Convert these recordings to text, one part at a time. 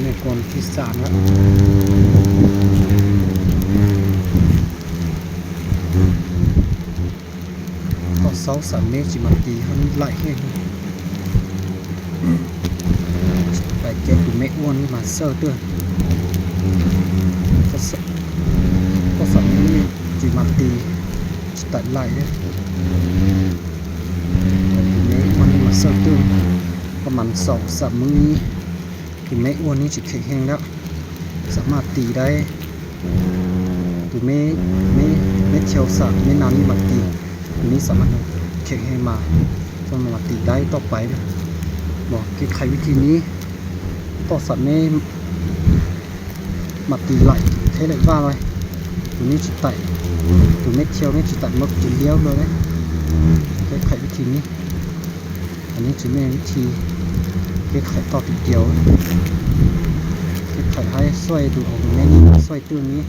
ແມ່ນກ້ອນທີສາມລະ. ຕອນເຊົ້າສາມເມດຊິມາຕີ ມັນຫຼາຍແຮງ. ໄປເກັບໂຕແມ່ອ້ວນນີ້ມາເສີບເດີ. ຕອນສາມເມດຊິມາຕີ ຊິຕາຍຫຼາຍເດີ. ແມ່ອ້ວນນີ້ມາເສີບຕື່ມ ປະມານສອງສາມມື້ນີ້ ໂຕແມ່ອ້ວນນີ້ຊິແຂງແຮງແລ້ວ ສາມາດຕີໄດ້. ໂຕແມ່ ແມ່ ແມ່ທຽວສາມ ແມ່ນາງນີ້ມາຕີ ໂຕນີ້ສາມາດແຂງແຮງມາ ສາມາດມາຕີໄດ້ຕໍ່ໄປເດີ. ບອກແກ້ໄຂວິທີນີ້ ຕອນສາມເມດ ມາຕີຫຼາຍແທ້ຫຼາຍວ່າໄວ້ ໂຕນີ້ຊິຕາຍ ໂຕແມ່ທຽວນີ້ຊິຕາຍໝົດທີດຽວເລີຍເດ້. ແກ້ໄຂວິທີນີ້ ອັນນີ້ຊິແມ່ນວິທີແກ້ໄຂຕໍ່ທີດຽວ ແກ້ໄຂໃຫ້ຊ່ວຍດູດເອົາແມ່ນີ້ມາຊ່ວຍຕື່ມນີ້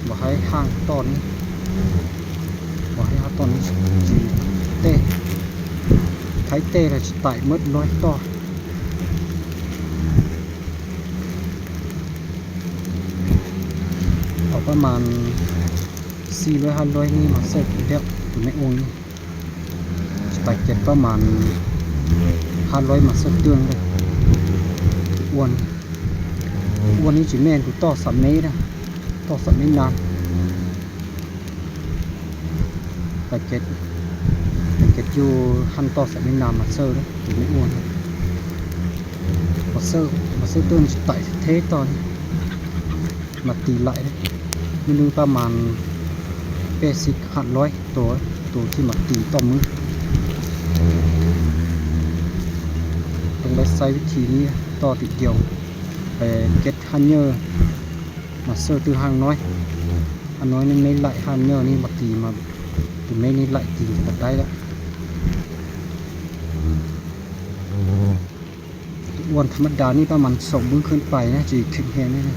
ບໍ່ໃຫ້ຮ່າງຕໍ່ນີ້ ບໍ່ໃຫ້ຮ່າງຕໍ່ນີ້ຊິແຕກ ໄຂ່ແຕກແລ້ວຊິຕາຍໝົດຮ້ອຍຕໍ່. ເອົາປະມານສີ່ຮ້ອຍຫ້າຮ້ອຍນີ້ມາເສີບແລ້ວ ໂຕແມ່ອ້ວນນີ້ ໄປເກັບປະມານຫ້າຮ້ອຍມາເສີບຕື່ມເດີ. ອ້ວນ ອ້ວນນີ້ຊິແມ່ນໂຕຕໍ່ສາມເມດນະ ຕໍ່ສາມເມດນາງ ໄປເກັບ ໄປເກັບຢູ່ຫັ້ນຕໍ່ສາມເມດນາງມາເສີບເດີ ໂຕແມ່ອ້ວນ ມາເສີບ ມາເສີບຕື່ມຊິຕາຍແທ້ຕອນ ມາຕີຫຼາຍເດ້ ມື້ໜຶ່ງປະມານແປດສິບຫາຮ້ອຍໂຕ ໂຕທີ່ມາຕີຕໍ່ມື້. ຕ້ອງໄດ້ໃຊ້ວິທີນີ້ຕໍ່ທີດຽວ ໄປເກັບຮ່າງເຫຍື່ອມາເສີບຕື່ມຮ່າງນ້ອຍ ຮ່າງນ້ອຍນີ້ໄດ້ຫຼາຍ ຮ່າງເຫຍື່ອມາຕີມາ ໂຕແມ່ນີ້ໄດ້ຕີກໍໄດ້ແລ້ວ. ອ້ວນທຳມະດານີ້ປະມານສອງມື້ຂຶ້ນໄປນະ ຊິແຂງແຮງແນ່ນະ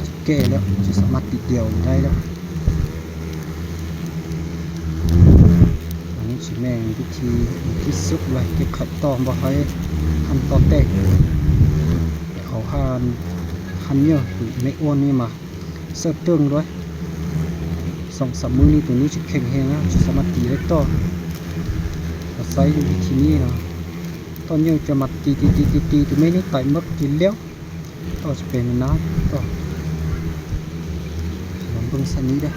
ຊິແກ່ແລ້ວ ຊິສາມາດຕີດຽວໄດ້ແລ້ວ. ອັນນີ້ຊິແມ່ນວິທີດີທີ່ສຸດເລີຍ ແກ້ໄຂຕໍ່ ບໍ່ໃຫ້ຫັ້ນຕໍ່ແຕກ ເອົາຮ່າງ ຮ່າງເຫຍື່ອມາ ໂຕແມ່ອ້ວນນີ້ມາ ເສີບຕື່ມດ້ວຍ ສອງສາມມື້ນີ້ໂຕນີ້ຊິແຂງແຮງແລ້ວ ຊິສາມາດຕີໄດ້ຕໍ່ ກໍໃຊ້ວິທີນີ້ເນາະ. ຕອນເຫຍື່ອມາຕີ ຕີ ຕີ ຕີ ໂຕແມ່ນີ້ຕາຍໝົດທີດຽວ ຕໍ່ຊິເປັນນານຕໍ່ ລອງເບິ່ງຊັ້ນນີ້ເດີ.